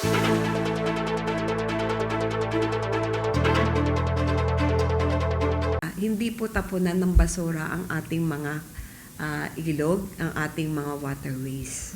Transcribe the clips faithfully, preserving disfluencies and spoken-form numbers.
Hindi po tapunan ng basura ang ating mga, ah, ilog, ang ating mga waterways.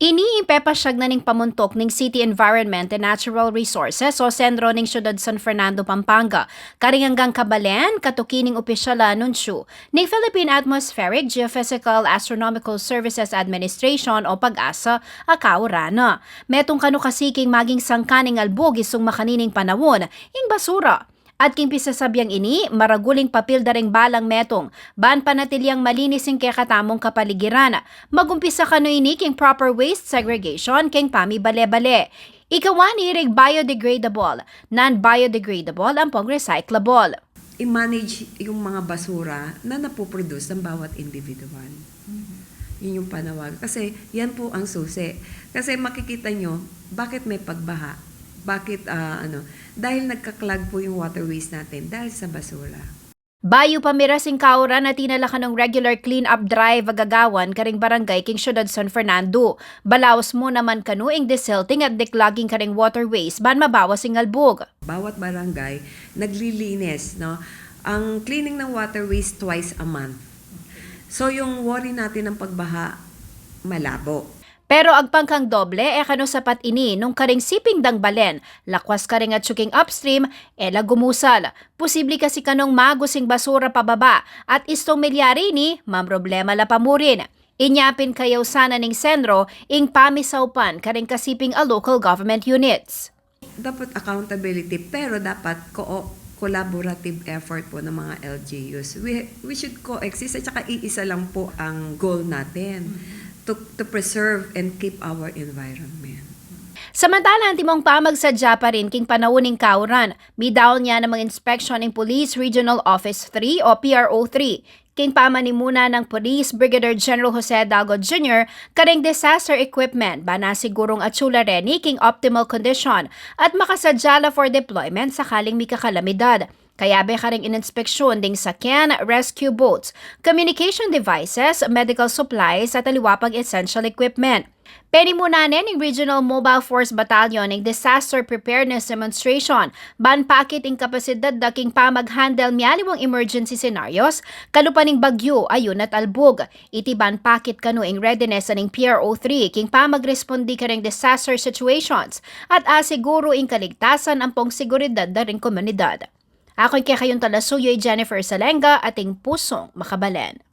Ini ing pepasyag na ning pamuntuk ning City Environment and Natural Resources o CENRO ning Siyudad San Fernando, Pampanga, karing anggang kabalen katuki ning opisyal a anunsyu ning Philippine Atmospheric Geophysical Astronomical Services Administration o PAGASA a kauran. Metung kanu kasi king maging sangkan ning albug isung makanining panaun ing basura. At king pisasabiang ini, maragul ing papil da ring balang metung ban panatiliang malinis ing kekatamung kapaligiran. Magumpisa kanu ini king proper waste segregation king pamibale-bale. Ikawa ne ring biodegradable, non-biodegradable ampong recyclable. I-manage yung mga basura na napoproduce ng bawat individual. Yun yung panawagan. Kasi yan po ang susi. Kasi makikita nyo, bakit may pagbaha? Bakit, ah, ano? Dahil nagka-clog po yung waterways natin dahil sa basura. Bayu pa miras ing kauran a atin na la kanung regular clean-up drive a gagawan karing barangay king Siyudad San Fernando. Balaus mu naman kanu ing desilting at declogging karing waterways ban mabawas ing albug. Bawat barangay naglilinis, no? Ang cleaning ng waterways twice a month. So, yung worry natin ng pagbaha, malabo. Pero agpang kang doble, e kanu sapat ini nung karing siping dang balen, lakwas karing atyu king upstream, e la gumusal. Posible kasi kanung magus ing basura pababa, at istung milyari ini, mamroblema la pa murin. Inya pin kayaw sana ning CENRO ing pamisaupan karing kasiping a local government units. Dapat accountability, pero dapat ko-, collaborative effort po ng mga L G Us. We, we should coexist at saka iisa lang po ang goal natin, to, to preserve and keep our environment. Samantala, antimong pamagsadya pa rin king panaun ning kauran, midaun ya namang inspeksyon ing Police Regional Office three o P R O three. King pamanimuna nang Police Brigadier General Jose Hidalgo Junior karing disaster equipment, ban asigurung atyu la reni king optimal condition at makasadya la for deployment sakaling mika kalamidad. Kayabe karing ininspeksyun ding sakyan, rescue boats, communication devices, medical supplies, at aliwa pang essential equipment. Penimuna ne ning Regional Mobile Force Battalion ing disaster preparedness demonstration ban pakit ing kapasidad da king pamag-handle mialiwang emergency scenarios, kalupa ning bagyu, ayun at albug. Iti ban pakit kanu ing readiness ning P R O three king pamagrespondi karing disaster situations at asiguru ing kaligtasan ampong seguridad da ring komunidad. Aku ing kekayung talasuyu i Jennifer Salenga, ating pusung makabalen.